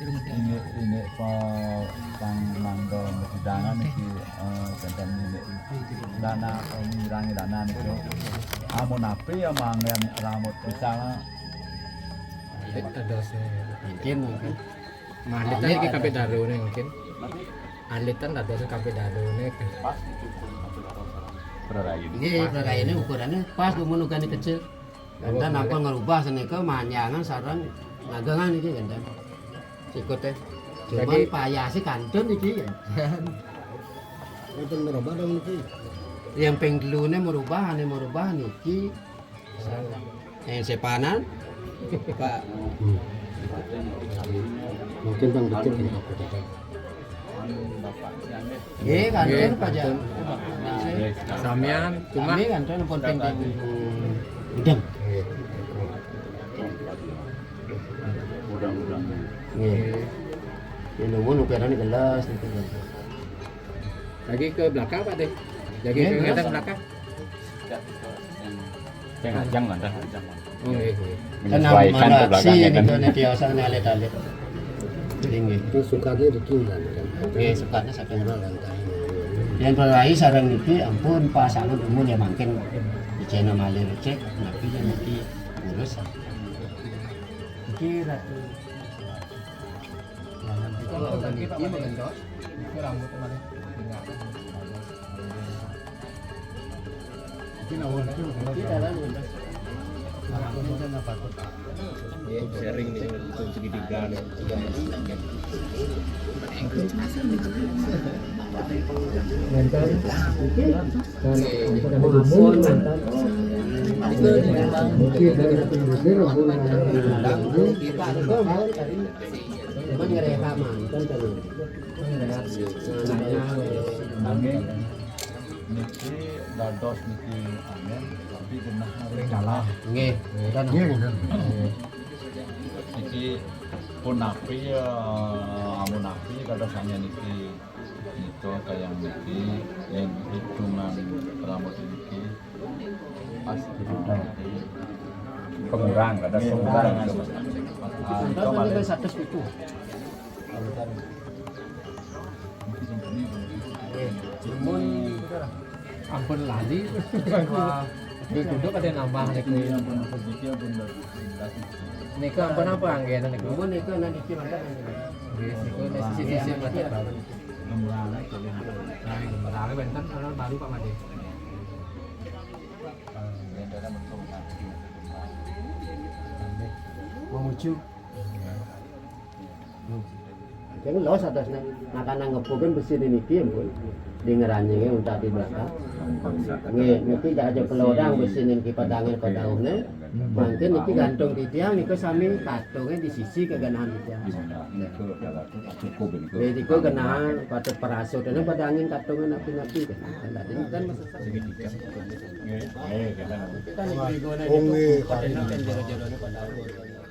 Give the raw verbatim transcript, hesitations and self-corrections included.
Ini, ini pa pang mangga persidangan niki, eh, tentang ini dana, eh, mengurangi dana niki. Amun api ya manggen rambut pisang. Ada sih. Mungkin, mungkin. Malit kan iki kabeh darune mungkin. Alit kan ada sih kabeh darune. Ini berarti ini ukurannya pas, dumun ukurannya kecil. Genten ampun ngerubah senika manjangan sareng dagangan iki genten. Sikute. Cuman payase kantun iki. Genten merubah dong niki. Yang ping telune merubah, ane merubah niki. Yang sepanan, Pak. Mungkin Bang Becik ya. Nggih, kanten Pak. Samian cuma kami kanten pun ping udang. Nggih. Ini nuwun ukirannya gelas niku. Lagi ke belakang Pak deh. Lagi ke belakang. Sing ajeng ngoten. Oh, nggih, nggih. Menyesuaikan ke belakangnya kan. Niku nek tiosan alit-alit. Nggih. Itu sukanya begini kan. Nggih, sukanya sampai orang kan. Yang berlai sarang niki ampun pasang dumun ya mangkin. Ijena malih becik, napi ya niki urus. Iki ratu. Kalau niki Pak Made, niki rambutnya malah tinggal. Sharing nih untuk segitiga nih. Mungkin dari Pinggir, Cuman ngereha manten kan. Nanging niki dados niki angin, tapi genah ring dalah. Nggih, nggih, kan. Nggih, nggih. Niki pun napi, eh, amun napi kadosane niki. Itu kaya niki, yang hitungan rambut niki. Pas pengurang, ada pengurang. Ah, itu malah satu itu. Mun ampun lali. Wah, duduk ada nambah niku. Niku ampun apa anggena niku? Mun niku ana niki mantap. Nggih, niku sisi-sisi mantap. Nah, gembrale wenten, baru Pak Made. Menuju. Jadi los atas nak nak ngepukin besi niki ampun. Di ngeranjingnya untuk di belakang. Nggih, niki dak aja pelorang besi niki padangan padauhne. Mangkin niki gantung titiang niku sami katungnya di sisi keganahan titiang. Cukup niku. Nggih, niku genahan patut parasutnya padangin katungnya napi-napi kan. Tadi kan segitiga. Nggih. Kan niku. Oh, nggih. Kan jero-jerone padauhne.